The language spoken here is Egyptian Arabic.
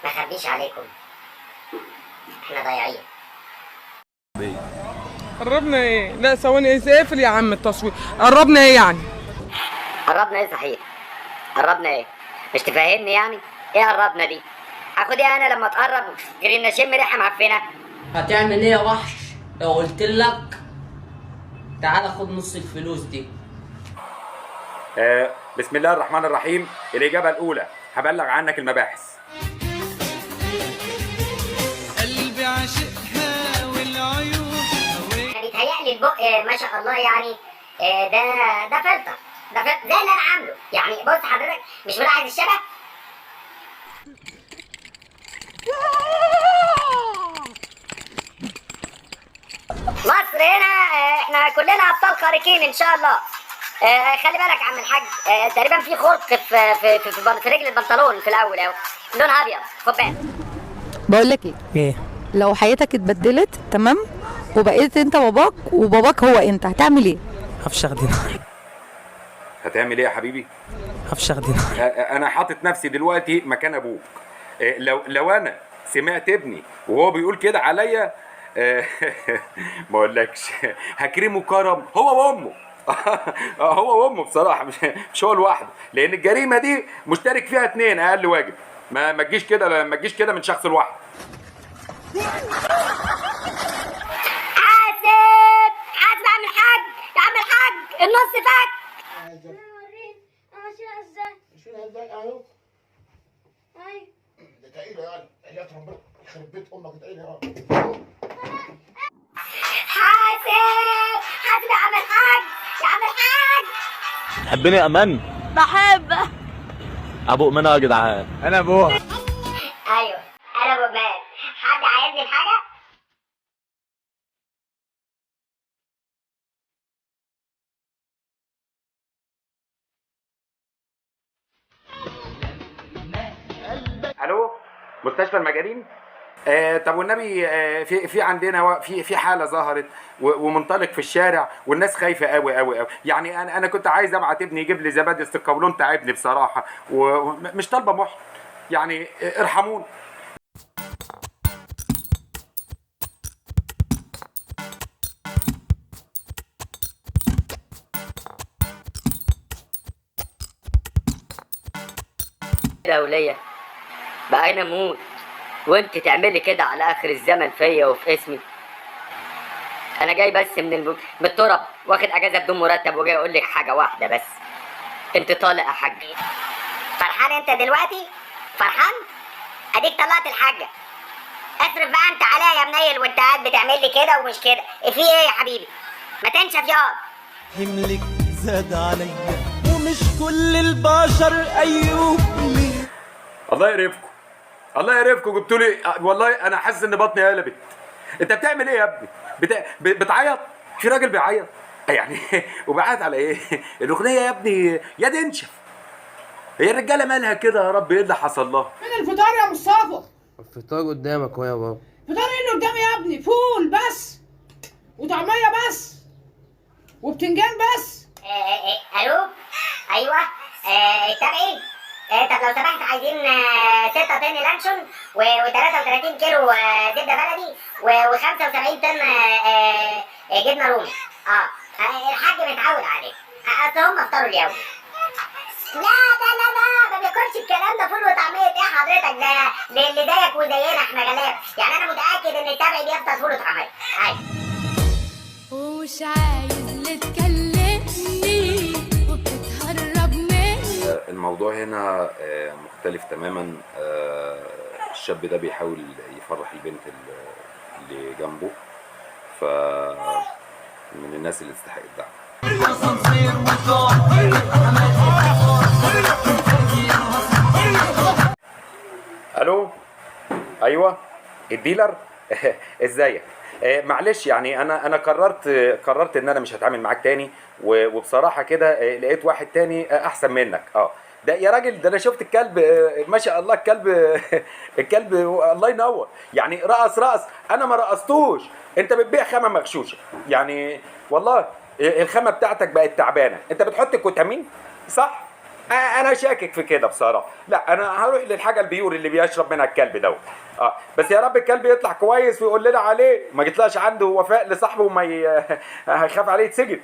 ما خبيش عليكم، احنا ضايعين. قربنا ايه؟ لا ثواني، ايه؟ اقفل يا عم التصوير. قربنا ايه يعني؟ قربنا ايه صحيح؟ قربنا ايه؟ مش تفهمني يعني؟ ايه قربنا دي؟ هاخد ايه انا لما اتقرب غير ان اشم ريحه معفنه؟ هتعمل ايه يا وحش لو قلت لك تعالى خد نص الفلوس دي؟ بسم الله الرحمن الرحيم. الإجابة الأولى: هبلغ عنك المباحث. قلبي عاشقها والعيون. انا بيتهيألي البق ما شاء الله يعني، ده فلتر، ده فلتر زي اللي انا عامله يعني. بص حضرتك، مش ملاحظ الشبه؟ مصر هنا، احنا كلنا ابطال خارقين ان شاء الله. خلي بالك يا عم الحاج، تقريبا في خرق في رجل البنطلون في الاول اهو، لونها ابيض، خد بالك. بقول لك ايه؟ ايه؟ لو حياتك اتبدلت تمام وبقيت انت باباك وباباك هو انت، هتعمل ايه؟ هفشخ دينار. هتعمل ايه يا حبيبي؟ هفشخ دينار. انا حاطط نفسي دلوقتي مكان ابوك. لو انا سمعت ابني وهو بيقول كده عليا، ما اقولكش هكرمه كرم، هو وامه. هو وامه بصراحه، مش هو لوحده، لان الجريمة دي مشترك فيها اتنين اقل واجب. ما تجيش كده، ما تجيش كده من شخص لوحده. حاسب حاسب يا عم الحاج، يا عم الحاج النص فك. اشيلها ازاي؟ شيلها ازاي اهو؟ ايوه. ده تقيلة يعني، حياة ربنا يخرب بيت امك تقيلة يا رب. حاسب حاسب يا عم الحاج، يا عم الحاج. تحبني يا امان؟ بحبك. ابو امانه يا جدعان. انا ابوها. ايوه انا ابو مان، حد عايزني في حاجة؟ الو، مستشفى المجانين؟ طب والنبي، في عندنا في حاله ظهرت ومنطلق في الشارع والناس خايفة قوي قوي قوي. يعني انا كنت عايز ابعت ابني يجيب لي زبادي القولون تعبني بصراحة، ومش طالبه محن يعني، ارحمونا. يا ولية بقى انا اموت وانت تعملي كده على اخر الزمن فيا وفي اسمي؟ انا جاي بس من الترب، واخد اجازه بدون مرتب، وجاي اقول لك حاجة واحدة بس: انت طالق يا حاج. فرحان انت دلوقتي؟ فرحان؟ اديك طلعت الحاجة. اصرف بقى انت عليا يا منيل، وانت قاعد بتعمل لي كده ومش كده. في ايه يا حبيبي؟ ما تنشف ياض. حملك زاد عليا ومش كل البشر ايوب ليه. الله يقرفكم، الله يقرفكم، جبتوا لي والله انا حاسس ان بطني قلبت. انت بتعمل ايه يا ابني؟ بتعيط؟ في راجل بيعيط يعني؟ وبيعيط على ايه؟ الاغنية يا ابني يا دنشف. هي الرجالة مالها كده يا رب؟ ايه اللي حصل لها؟ فين الفطار يا مصطفى؟ الفطار قدامك اهو يا بابا. فطار ايه اللي قدامي يا ابني؟ فول بس وطعميه بس وبتنجان بس. الو، ايوه، التبعي. طب لو سمحت عايزين 6 طن لانشون و33 كيلو زبدة بلدي و75 طن جبنه رومي. الحاج متعود عليه، اصل هم افطروا اليوم. لا لا لا لا، ما بياكلش الكلام ده. فول وطعميه ايه حضرتك؟ ده اللي زيك وزينا احنا غلابة يعني. انا متاكد ان التبعي بيفطر فول وطعميه. ايوه. ومش عايز لا تكلمني وبتتهرب مني. الموضوع هنا مختلف تماما. الشاب ده بيحاول يفرح البنت اللي جنبه، ف من الناس اللي تستحق الدعم. الو، ايوه، الديلر. ازيك؟ معلش يعني انا قررت ان انا مش هتعامل معاك تاني، وبصراحة كده لقيت واحد تاني احسن منك. ده يا راجل، ده انا شفت الكلب، ما شاء الله الكلب، الكلب الله ينور يعني، رقص رقص، انا ما رقصتوش. انت بتبيع خامة مغشوشه يعني، والله الخامة بتاعتك بقت تعبانة. انت بتحط كوتامين صح؟ انا شاكك في كده بصراحة. لا انا هروح للحاجة ال pure اللي بيشرب منها الكلب دوت. بس يا رب الكلب يطلع كويس ويقول لنا عليه، ما يطلعش عنده وفاء لصاحبه وما هيخاف عليه يتسجن.